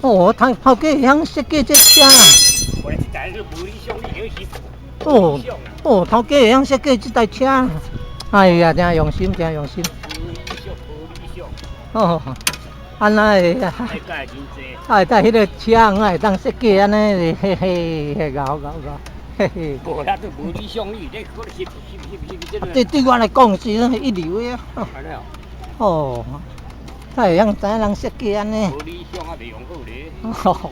哦，頭頭家會曉設計這車啊！我這台是無理想，你曉翕。哦哦，頭家會曉設計這台車，哎呀，真用心，真用心。無理想，無理想。哦，按呢會？愛改真濟。啊，會當彼个車啊，會當設計按呢，嘿嘿，嘿，𠢕𠢕𠢕，嘿嘿。無啦，都無理想，你咧閣翕翕翕翕這個。這對我來講是一流的啊。哦，才會曉知影人設計按呢。無理想啊，袂用好咧。哦，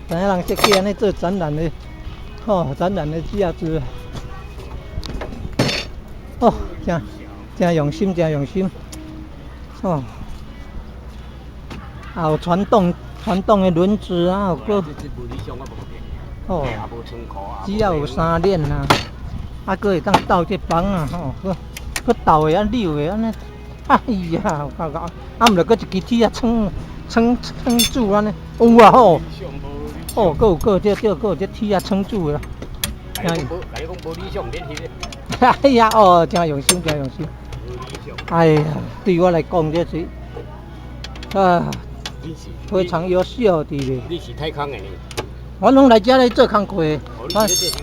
知影人設計按呢做展覽的，哦，展覽的價值。哦，真真用心，真用心。哦，啊有傳動的輪子啊，有閣。哦。只要有三鏈啊，啊，閣會當鬥這枋啊，吼，閣閣鬥的啊扭的按呢，哎呀，有夠𠢕，啊毋著閣一支鐵仔撐撐撐住按呢，有啊吼，哦，閣有閣這這閣有這鐵仔撐住的啦。共你講無理想免翕。哎呀，哦，真用心，真用心。哎呀，對我來講這是啊，非常優秀的咧。你是太空的呢？我攏來遮咧做工課，我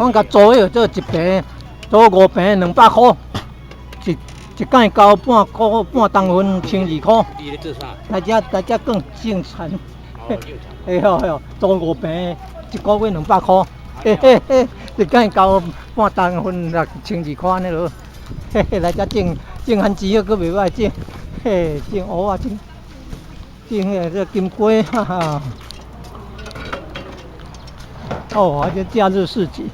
我共租的做一坪，租五坪200箍，一一擺交半箍半重份1200箍。你咧做啥？來遮來遮種種田。哎呦呦，租五坪，一個月200箍，嘿嘿嘿，一擺交半重份六千二箍按呢囉。嘿嘿，來遮種種番薯閣袂歹種，嘿，種芋仔，種種彼個這金瓜，哈哈。哦，啊這假日市集。